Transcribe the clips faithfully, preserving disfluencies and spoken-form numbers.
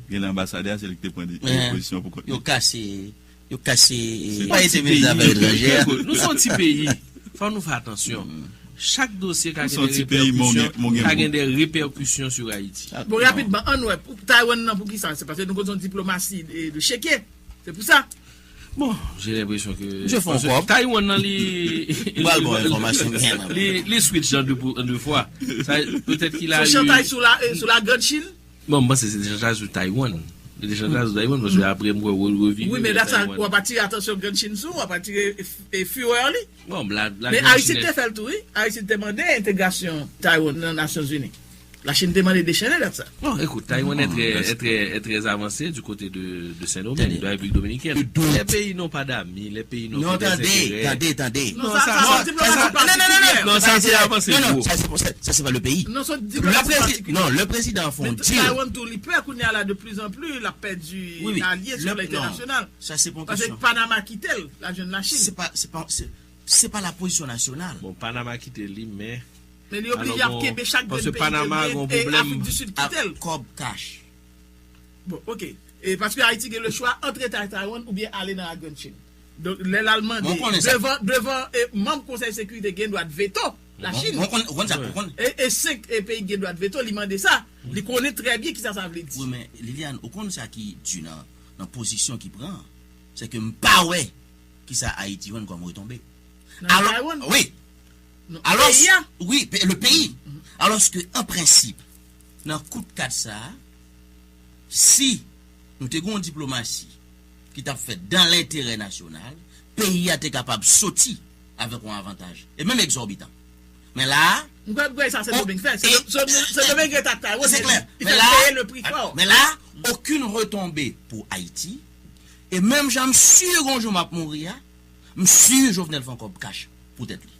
Gen lè anbasadè a, se li ki te pran de- Men, pozisyon pou kont li. Yo kase, yo kase, eh, Se pa ti peyi. Afè etranjè. Kout, nou se yon ti peyi. Fò nou fè atansyon. Chak dosye ka Nou se gen yon de ti peyi, men w gen- repèkisyon, men w gen ka gen de repèkisyon sou Ayiti. Bon, rapidman, ann wè, pou Taiwan nan, pou ki sa? Se paske nou konn se yon diplomasi de, de cheke. Se pou sa. Bon, j'ai l'impression que Je fais paske encore. Taiwan nan li Pral bon enfòmasyon gen nan. Li, li switch an de, an de fwa. Sa, peut-être qu'il a Se yon chantay eu sou la, eh, sou la Grande Chine. Bon, m panse se te chantaj sou Taiwan. Se te chantaj sou Taiwan, paske apre m wè w revire Wi, men la sa, Taiwan. W ap atire atansyon Grande Chine sou, w ap atire, eh, eh, fureur li. Bon, la, la Men Grande Ayiti Chine te fè l tou, wi. Ayiti te mande entegrasyon Taiwan nan Nasyonzini. La Chine te mande dechennen dat sa. Bon, écoute, Taïwan est très, est très, est très avancé du côté de, de Saint-Domingue, de la République dominicaine. Les pays n'ont pas d'amis, les pays n'ont que des intérêts. Non, tande, tande, tande. Non, sa, sa, sa, se yon diplomasi patikilyè. Non, sa, se avanse gwo. Non, non, sa, se, sa, sa, se pa le pays. Non, se yon diplomasi patikilyè. Non, le président a fait un deal. Men Taiwan tou, li pè kounye a la, de plus en plus, l ap pèdi alye sou plan entènasyonal. Sa, se pa yon kesyon. Paske Panama kite l, l al jwenn Lachin. Se pa, se pa, se, se pa la pozisyon nasyonal. Bon, Panama kite li, men Men li oblije ap kenbe chak grenn peyi ke l gen, e Afrik di Sid kite l. Kòb kach. Bon, oke. E paske Ayiti gen le chwa ant rete ak Taiwan oubyen ale nan la Grande Chine. Donk, lè l al mande devan, devan, e, manm Konsèy Sekirite gen dwa veto, Lachin. E, e senk, e, peyi gen dwa veto, li mande sa. Li konnen trè byen kisa sa vle di. Wi, men Liliane, ou konn sa ki di nan, nan pozisyon ki pran, se ke m pa wè kisa Ayiti jwenn kòm retonbe. Nan Taiwan? Wi. Alò, peyi a? Wi, pe- le peyi. Alòske, an prensip, nan kout kad sa a, si nou te gen yon diplomasi ki t ap fèt dan lenterè nasyonal, peyi a te kapab soti avèk yon avantaj, e menm egzòbitan. Men la a, M kwè, m kwè sa Sendomeng fè. Sendomeng rete ak Taiwan, men li fè l peye le pri fò. Men la a, okenn retonbe pou Ayiti. E menm jan m si yon jou m ap mouri a, m si Jovenel fè yon kòb kach pou tèt li.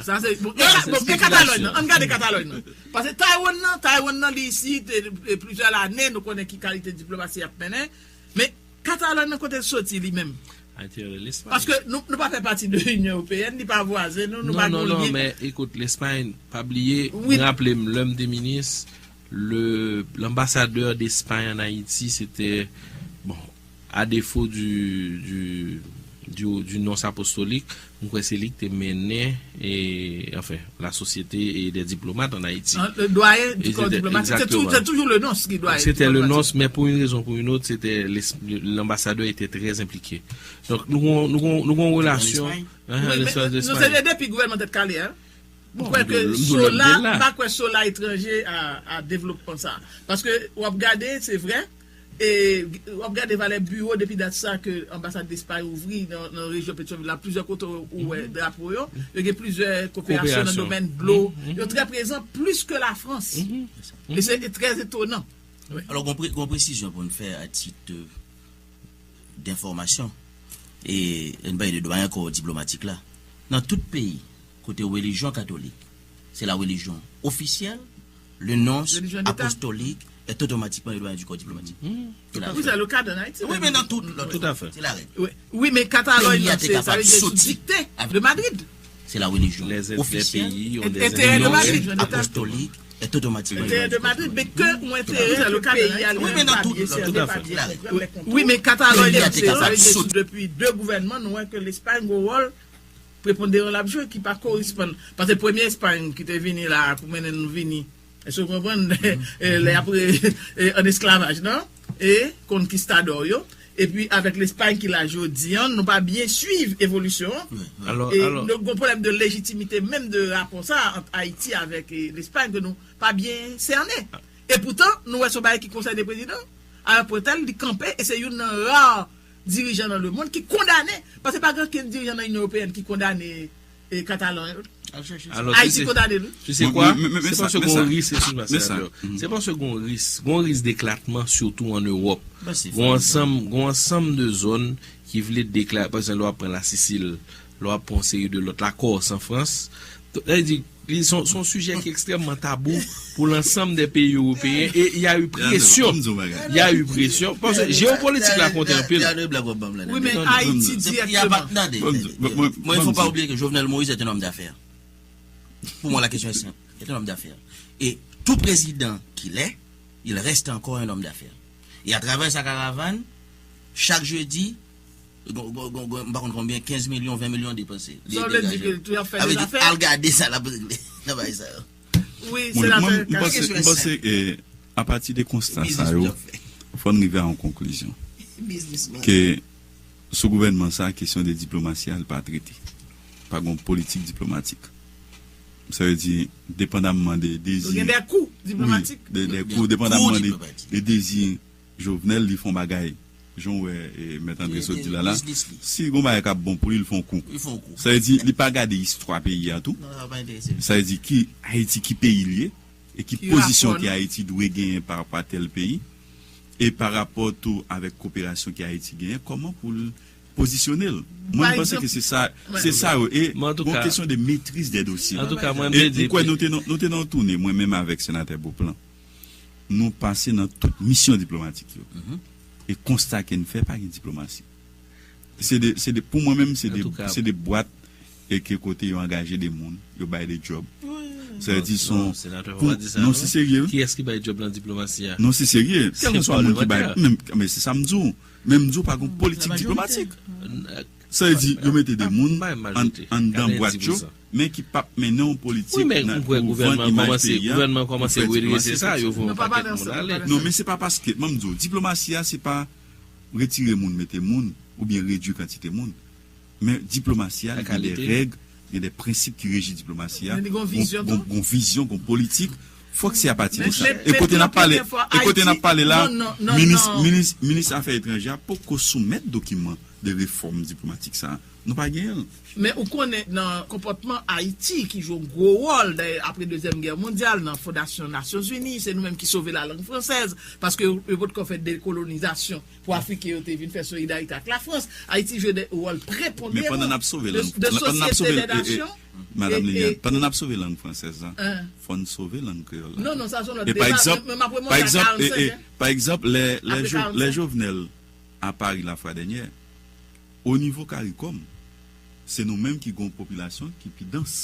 Sa se, bon, e, bon, e Katalòny nan, ann gade Katalòny nan. Paske Taiwan nan, Taiwan nan, li isit, e, e plizyè lane, nou konnen ki kalite diplomasi y ap mennen. Men Katalòny nan, kote l soti li menm? Paske nou, nou pa fè pati de Inyon Ewopeyèn, li pa vwazen nou, nou pa gen lyen. Non, non, non, men ekout, Lespay, pa bliye, m raple m, lè m te minis, le, l'ambassadeur d'Espagne en Haïti, c'était, bon, à défaut du, du, du, du nonce apostolique, m kwè se li ki te mennen, e, anfen, la Société et des diplomates en Haïti. Le doyen du corps diplomatique, c'est tou-, c'est toujours le nonce qui doit être diplomatique. C'était le nonce, mais pour une raison ou pour une autre, c'était l'es-, l'ambassadeur était très impliqué. Donk, nou gon, nou gon, nou gon relasyon. Wi, men nou se de depi gouvènman Tèt Kale a. M kwè ke Sola, m pa kwè Sola etranje a, a devlopman sa. Paske w ap gade, se vre, e w ap gade valè biwo depi dat sa ke anbasad Lespay ouvri nan, nan rejyon Petyonvil la, plizyè kote ou wè drapo yo, yo gen plizyè koperasyon nan domèn dlo, yo trè prezan plis ke Lafrans. E se trè etonan. Alò, gon pre-, gon presizyon pou n fè a tit, euh, denfòmasyon, e n pale de doyen kò diplomatik la. Nan tout peyi kote relijyon katolik se la religion officielle, le nonce apostolique est automatiquement le doyen du corps diplomatique. Wi, c'est le cas en Haïti. Wi, men nan tout lòt, se la règ. Wi, men Katalòny nan, se, sa vle di sou dikte de Madrid. Se la religion officielle, le nonce apostolique est automatiquement le doyen du corps diplomatique. Enterè de Madrid, men ke yon enterè ke peyi a li menm pa byen sèvi, pa byen konprann. Wi, men Katalòny, se sa vle di sou depi de gouvènman, nou wè ke Lespay gen yon wòl preponderan l ap jwe ki pa koresponn. Paske premye Espay ki te vini la pou mennen nou vini, èske w konprann? E, lè apre, e, an esklavaj, non? E konkistadò yo. Epi avèk Lespay ki la jodi an, nou pa byen swiv evolisyon an. E nou gon pwoblèm de lejitimite menm de rapò sa a ant Ayiti avèk, e, Lespay ke nou pa byen sènen. E poutan, nou wè se yon bagay ki konsène prezidan a yon pwen tèl, li kanpe, e se youn nan ra dirijan nan lemonn ki kondane, paske pa gen okenn dirijan nan Inyon Ewopeyèn ki kondane, e, Katalòny. Ayiti kondane l wi. Tu sais quoi? Se paske gon risk, excuse-moi, Senatè. Se paske gon risk, gon risk deklatman, sitou an Ewòp. Gon ansanm, gon ansanm de zòn ki vle dekla-, pa egzanp, lè w ap pran Lasisil, lè w ap pran yon seri de lòt, Lakòs an Frans. Sa vle di, li se yon, se yon sijè ki ekstrèmman tabou pou lansanm de peyi ewopeyen, e y a eu presyon. Y a eu presyon. Paske jewopolitik la konte anpil. Wi, men Ayiti direkteman. Bon, il faut pas oublier que Jovenel Moïse est un homme d'affaires. Pour moi, la question est simple. Est un homme d'affaires. Et tout président qu'il est, il reste encore un homme d'affaires. Y ap travay sa karavàn, chak jedi, gon, gon, gon, gon, m pa konn konbyen, kenz milyon, ven milyon depanse. Li degaje. Sa vle di ke tou y ap fè de zafè? Sa vle di, al gade sa l ap regle nan bagay sa yo. Wi, senatè Cassy. Mwen, mwen, mwen panse, mwen panse, eh, apati de konsta sa yo, fò n rive a yon konklizyon. Ke sou gouvènman sa, kesyon de diplomasi a, li pa trete. Pa gen politik diplomatik. Sa vle di, depandamman de dezi. Gen de kou diplomatik. Wi, de, de kou, depandamman de, de dezi Jovenel, li fè yon bagay. Jan w wè, eh, Mèt André sot di la la, si gon bagay k ap bon pou li, li fè yon kou. Li fè yon kou. Sa vle di, li pa gade istwa peyi a tou. Non, sa pa enterese li. Sa vle di, ki Ayiti, ki peyi l ye, e ki pozisyon ke Ayiti dwe genyen pa rapò a tèl peyi, e pa rapò tou avèk koperasyon ke Ayiti genyen, kòman pou l pozisyone l. Mwen, m panse ke se sa, se sa yo. E gon kesyon de maîtrise des dossiers. Antouka, mwen, e m kwè nou te nan, nou te nan yon toune, mwen menm avèk senatè Beauplan. Nou pase nan tout misyon diplomatik yo. E konsta ke n fè, pa gen diplomasi. Se de, se de, pou mwen menm, se de, se de bwat e ke kote yo angaje de moun, yo bay de djòb. Sa vle di, se yon, non, se serye, wi. Kiyès ki bay djòb nan diplomasi a? Non, se serye. Kèlkeswa moun ki bay, men, men se sa m di w. Men m di w pa gen politik diplomatik. Sa vle di, yo mete de moun an, anndan bwat yo, men ki p ap mennen yon politik nan, pou vann imaj peyi a, pou fè diplomasi, et cetera. Non, men se pa paske, ban m di w, diplomasi a, se pa retire moun, mete moun, oubyen redui kantite moun. Men diplomasi a, li gen de règ, gen de prensip ki reji diplomasi a. Gon, gon, gon vizyon, gon politik. Fòk se apati de sa. E kote n ap pale, e kote n ap pale la, minis, minis, minis afè etranjè a poko soumèt dokiman de refòm diplomatik sa. Nou pa genyen l. Men ou konnen nan konpòtman Ayiti ki jwe yon gwo wòl, dayè, apre Dezyèm Gè Mondyal, nan Fondasyon Nasyonzini, se nou menm ki sove lalang fransèz, paske yo, yo potko fè dekolonizasyon pou Afriken yo te vin fè solidarite ak Lafrans. Ayiti jwe de wòl preponderan de, de sosyete dè nasyon. Madanm Liliane, pandan n ap sove lang fransèz la, fò n sove lang kreyòl la tou. Non, non, sa se yon lòt deba, men, men m ap remonte a karannsenk an. E, e, pa egzanp, lè, lè, lè Jovenel a Pari lafwa dènyè, o nivo Karikòm, se nou menm ki gen yon popilasyon ki pi dans.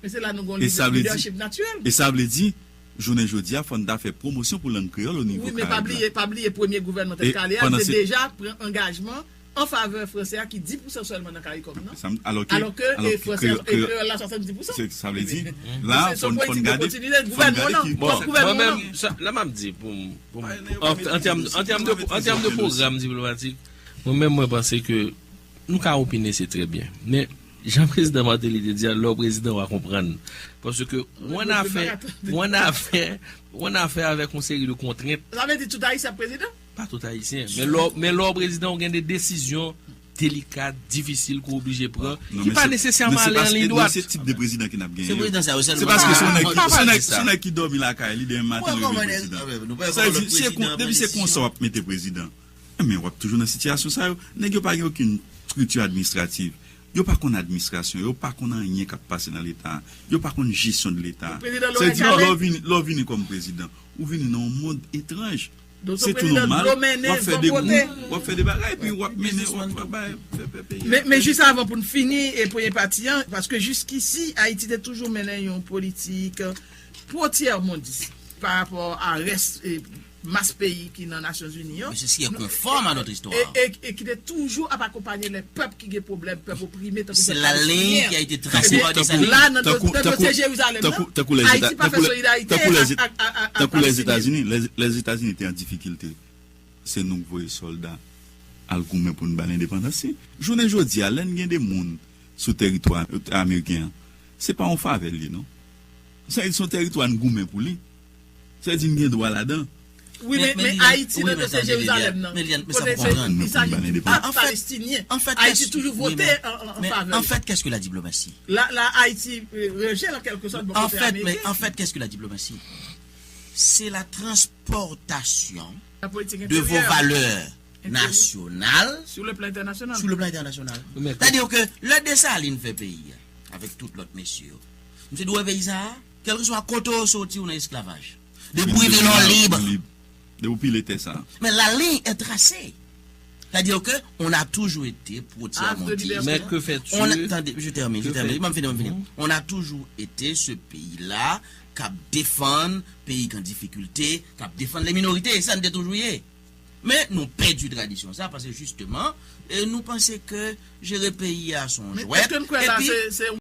Men se la nou gen yon leadership natirèl. E sa vle di, jounen jodi a, fò n ta fè pwomosyon pou lang kreyòl o nivo Karib la. Wi, men pa bliye, pa bliye premye gouvènman Tèt Kale a, li te deja pran angajman an favè fransè a ki dis pousan sèlman nan Karikòm nan. Alò ke, alò ke fransè, kreyòl la swasanndis pousan. Sa vle di, la, fò n, fò n gade, fò n gade ki... Bon, mwen menm, sa, la m ap di, pou m, pou m, an, an tèm, an tèm de, an tèm de pwogram diplomatik, mwen menm, mwen panse ke nou ka opine, se trè byen. Men, jan prezidan Martelly te di a, lè w prezidan, w a konprann. Paske ou annafè, ou annafè, ou annafè avèk yon seri de kontrent. Sa vle di tout Ayisyen ap prezidan? Pa tout Ayisyen. Men lè w, men lè w prezidan, ou gen de desizyon delika, difisil ke w oblije pran, ki pa nesesèman ale an liy dwat. Non, se tip de prezidan ke n ap genyen. Se prezidan sa yo sèlman. Se paske se yon nèg ki, se yon nèg, se yon nèg ki dòmi lakay li demen maten, li vin prezidan. Sa vle di, se kon, depi se konsa w ap mete prezidan. Men w ap toujou nan sitiyasyon sa yo. Nèg yo pa gen okenn estrikti administratif. Yo pa konn administrasyon. Yo pa konn anyen k ap pase nan Leta. Yo pa konn jesyon de Leta. Sa vle di, lè w vini, lè w vini kòm prezidan, ou vini nan yon mond etranj. Se tou nòmal. W ap fè de gou, w ap fè de bagay, epi w ap mennen, w ap bay, fè, fè peyi a. Men, men jis avan pou n fini, e premye pati an, paske jiskisi, Ayiti te toujou mennen yon politik pwotyèmondis pa rapò a rès, e, mas peyi ki nan Nasyonzini yo. Mais c'est ce qui est conforme à notre histoire. E, e, e ki te toujou ap akonpanye lè pèp ki gen pwoblèm, pèp oprime, tankou pèp palestinyen. C'est la ligne qui a été tracée par Dessalines. La, nan, nan dosye Jerizalèm nan, Ayiti pa fè solidarite ak, ak, ak, ak Palestinyen. Tankou Lèzetazini, Lèzetazini te an difikilte. Se nou k voye sòlda al goumen pou n ba l endepandans li. Jounen jodi a, lè n gen de moun sou teritwa ameriken an, se pa yon favè l ye, non. Sa vle di se yon teritwa n goumen pou li. Sa vle di n gen dwa ladan. Wi, men, men Ayiti nan dosye Jerizalèm nan, kote se, il s'agit du peuple palestinien. Ayiti toujou vote an, an, an favè. Mais en fait, qu'est-ce que la diplomatie? La, la Ayiti, euh, rejè l an kèlke sòt bò kote ameriken. En fait, mais en fait, qu'est-ce que la diplomatie? C'est la transportation de vos valeurs nationales sur le plan international. Sur le plan international. Sètadi ke lè Desalin fè peyi a, avèk tout lòt mesye yo, misye di w wè peyi sa a, kèlkeswa kote w soti, ou nan esklavaj. Depi w rive la, w lib. Depi w pile tè sa a. Mais la ligne est tracée. C'est-à-dire que on a toujours été pro-tiers-mondiste. Mais que fais-tu? On a, attendez, je termine, je termine. Mwen fini, mwen fini. On a toujours été ce pays-là k ap defann peyi k an difikilte, k ap defann les minorités. Sa n te toujou ye. Men nou pèdi tradisyon sa, paske jisteman, e nou panse ke jere peyi a se yon Men jwèt. Èske n kwè la Epi, se se